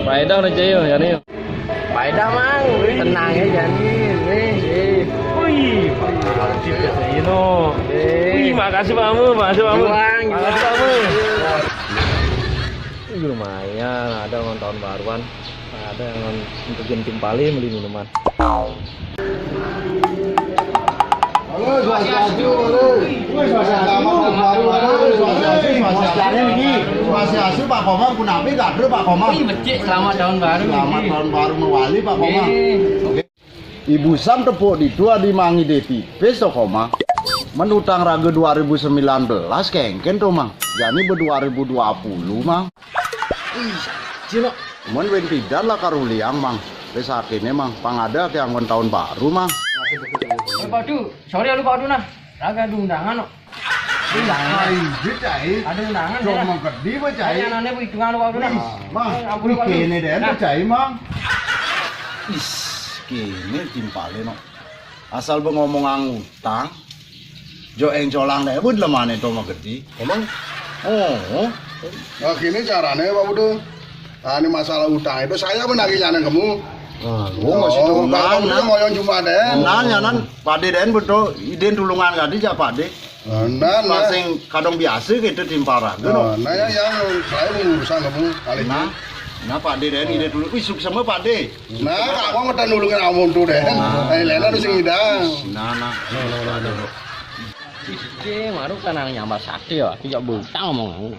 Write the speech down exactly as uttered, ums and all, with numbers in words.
Faedah nih, Cil, ya nih. Faedah, Mang. Tenang ya, Jani. Nih, nih. Wih, makasih ya, no. Wih, makasih, Pak Amu, makasih, Pak Amu. Juang, makasih, Pak Amu. Wih, lumayan, ada uang tahun baruan. Ada yang ngan-, nunjukin timpale beli minuman. Halo, swastiastu, halo. Wih, swastiastu, baru, halo, swastiastu, swastiastu. Swastiastu, Pak Komang, punapi, Pak Komang? Wih, becik, selamat tahun baru. Selamat tahun baru mawali, Pak Komang. Oke. Ibu Sam tepuk ditu adi mangidé tipis to, Komang. Men utang raga dua ribu sembilan belas kéngkén to, Mang. Jani bé dua ribu dua puluh, Mang. Ih, Cino. Men win pidan lah karuliang, Mang. Wis sakéné, Mang. Pang ada ké anggon tahun baru, Mang. Eh, Pak Du, sorry ya lu, Pak Du, nah. Raga ada undangan, no. Undangan. Ih, cai. Ada undangan, ya. Cuma gedé, Pak, cai. Kayaknya anaknya bu hitungan, Pak Du, nah. Ih, Mang, eh, ampun, Pak Du. Kéné deh, nah. Cai, Mang. Is, kéné timpalé, no. Asal bé ngomong utang, jo éncolang deh, bud lemané to mah gedé. Emang? Oh. Nah, gini caranya, Pak Budu. Nah, ini masalah utang itu saya menagihnya nang kamu. Ah, oh, masih tulungan, kamu ngoyong cuma deh. Nah, nyanan, Pak Dé deh, betul. Idén tulungan tadi, ja, Pak Dé. Nah, nah. Pasing kadang biasa gitu timpal raga, no. Nah, nah, ya, yang saya mengurusan kamu kali ini. Nah, nah, Pak Dé deh, idé dulu. Wih, sukses sama Pak Dé. Nah, aku ngetan nulungin amun tuh deh. Nah. Eh, Lena tuh sing ngidang. Nah, nah. Cé, maru kan nang nyambar sakti ya, aku jak butang ngomong.